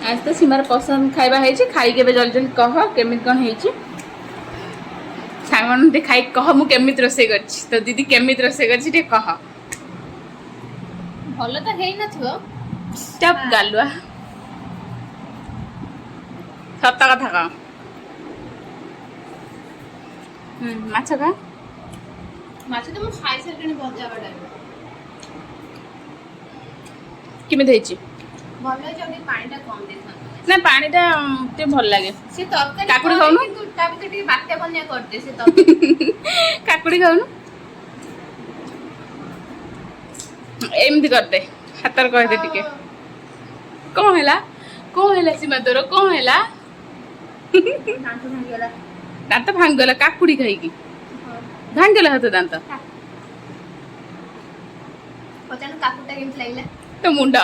ଆଜି ତ ସୀମାର ପସନ୍ଦ ଖାଇବା ହେଇଛି। ଖାଇକି ଏବେ ଜଲ୍ଦି ଜଲ୍ଦି କହ କେମିତି କ'ଣ ହେଇଛି। ସାଙ୍ଗମାନଙ୍କୁ ଟିକେ ଖାଇକି କହ ମୁଁ କେମିତି ରୋଷେଇ କରିଛି, ତ ଦିଦି କେମିତି ରୋଷେଇ କରିଛି ଟିକେ କହ। ଭଲ ତ ହେଇନଥିବ। ଚପ୍ ଗାଲୁଆ, ସତ କଥା କହ। ମାଛ ଖା। ମାଛ ତ ମୁଁ ଖାଇସାରିଲିଣି ଭଜା ଟାଇମ୍। କେମିତି ହେଇଛି? ଭଲ ହେଇଛି, ଆଉ ଟିକେ ପାଣିଟା କମ୍ ଦେଇଥାନ୍ତୁ। ନା, ପାଣିଟା ଟିକେ ଭଲ ଲାଗେ। ସେ ତରକାରୀ କାକୁଡି କରେ, ଖାଉନୁ? କିନ୍ତୁ ତା ଭିତରେ ଟିକେ ବାତ୍ୟା ବନ୍ୟା କରିଦେ ସେ ତରକାରୀ। କାକୁଡି ଖାଉନୁ? ଏମିତି କରିଦେ, ହାତରେ କହିଦେ ଟିକେ। କଣ ହେଲା, କଣ ହେଲା ସୀମା, ତୋର କଣ ହେଲା? ଦାନ୍ତ ଭାଙ୍ଗିଗଲା। ଦାନ୍ତ ଭାଙ୍ଗିଗଲା? କାକୁଡି ଖାଇକି ଭାଙ୍ଗିଗଲା ହାତ ଦାନ୍ତ? ପଚାରୁନୁ କାକୁଡିଟା କେମିତି ଲାଗିଲା। ତ ମୁଣ୍ଡ